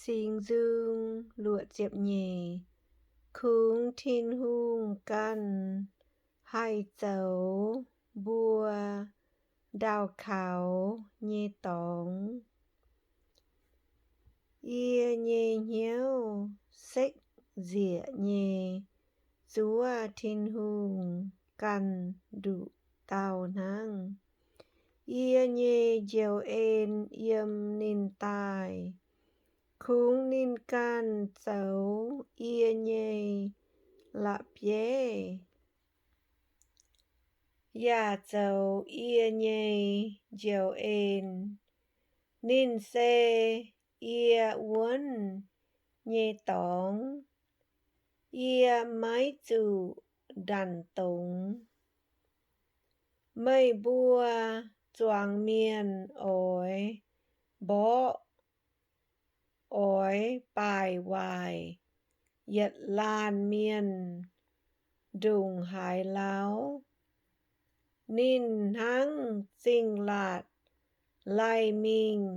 Singx Nzung luoqc ziepc nyeic. Kungx Tin-Hungh ganh haih zoux mbuo ndau kaux nyei dorngx. Yie nyei hnyouv sekv nzieqc nyei zuov Tin-Hungh ganh nduqc dauh hnangv. Yie nyei njoux en yiem ninh daaih. Kungx ninh ganh zoux yie nyei la'bieiv yaac zoux yie nyei njoux en. Ninh se yie wuonv nyei dorngx. Yie maiv zuqc ndanc dongz. Meih mbuo zuangx mienh oix mborqv, oix baaic waaic yietc laanh mienh ndongc haaix lauh? Ninh hnangv zingh laatc laih mingh,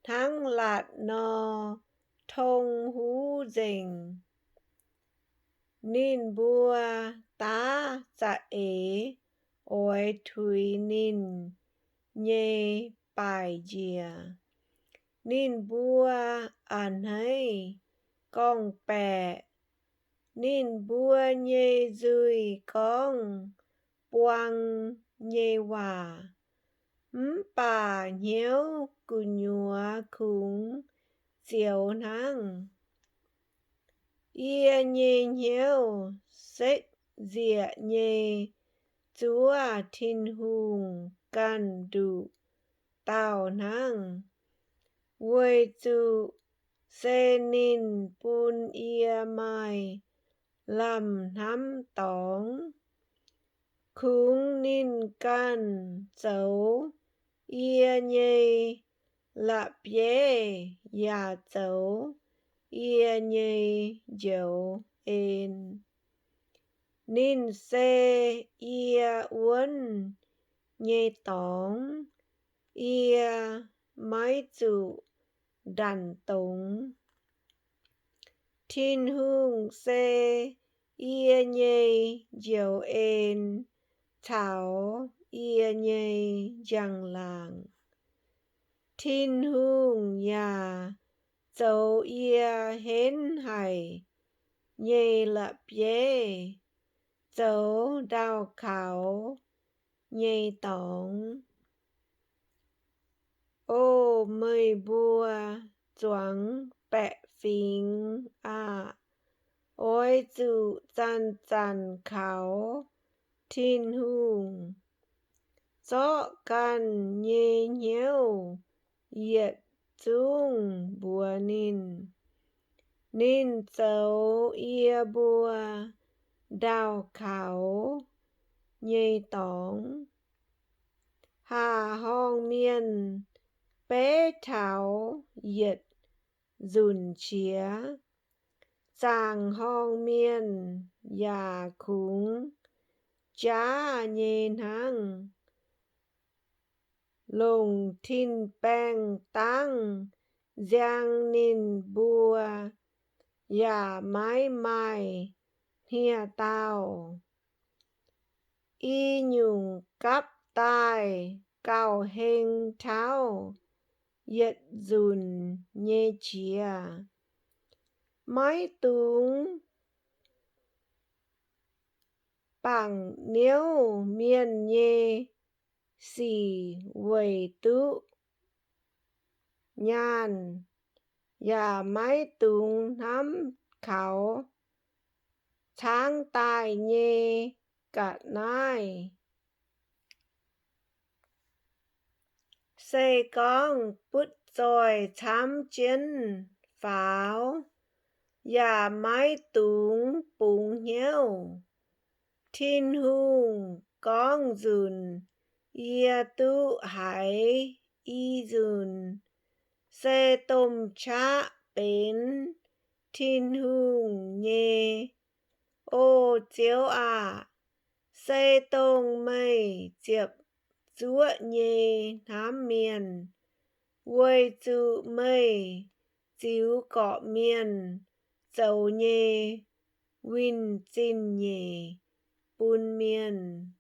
hnangv laatc nor tong huv nzengc. Ninh mbuo daav za'eix oix tuix ninh nyei baaic njiec. Ninh mbuo a'hneiv gorngv-baeqc. Ninh mbuo nyei nzuih gorngv buang nyei waac, mv baac hnyouv gu'nyuoz kungx zioux hnangv. Yie nyei hnyouv sekv nzieqc nyei zuov Tin-Hungh ganh nduqc dauh hnangv, weic zuqc se ninh bun yie maaih lamh hnamv dorngx. Kungx ninh ganh zoux yie nyei la'bieiv yaac zoux yie nyei njoux en. Ninh se yie wuonv nyei dorngx. Yie maiv zuqc ndanc dongz. Tin-Hungh se yie nyei njoux en caux yie nyei njang-laangc. Tin-Hungh yaac zoux yie henv haic nyei la'bieiv, zoux ndau kaux nyei dorngx. O meih mbuo zuangx baeqc fingx aah! Oix zuqc zanc-zanc kaux Tin-Hungh. Zorqv ganh nyei hnyouv yietc zungv mbuox ninh. Ninh zoux yie mbuo ndau kaux nyei dorngx. Haac horngh mienh beiv taux yietc nzunc qiex, zaangc horngh mienh yaac kungx jaav nyei hnangv. Longc tin-baeng dangv nziang ninh mbuo yaac maiv maaih hniev-daauh. I nyungc gapv daaih gauh heng tauv yietc nzunc nyei qiex. Maiv dungx bangc niouv mienh nyei sic weic duqv nyaanh, yaac maiv dungx hnamv kaux caangv daaih nyei ga'naaiv. Se gorngv butv zoih camv jienv faaux, yaac maiv dungx bungx hnyouv. Tin-Hungh gorngv nzunc, yie duqv haiz i nzunc. Se domh qaqv benx Tin-Hungh nyei. O Ziouv aah! Se dongh meih ziepc zuoqv nyei hnamv mienh, weic zuqc meih ziux gorqv-mienh zoux nyei winh zingh nyeic bun mienh.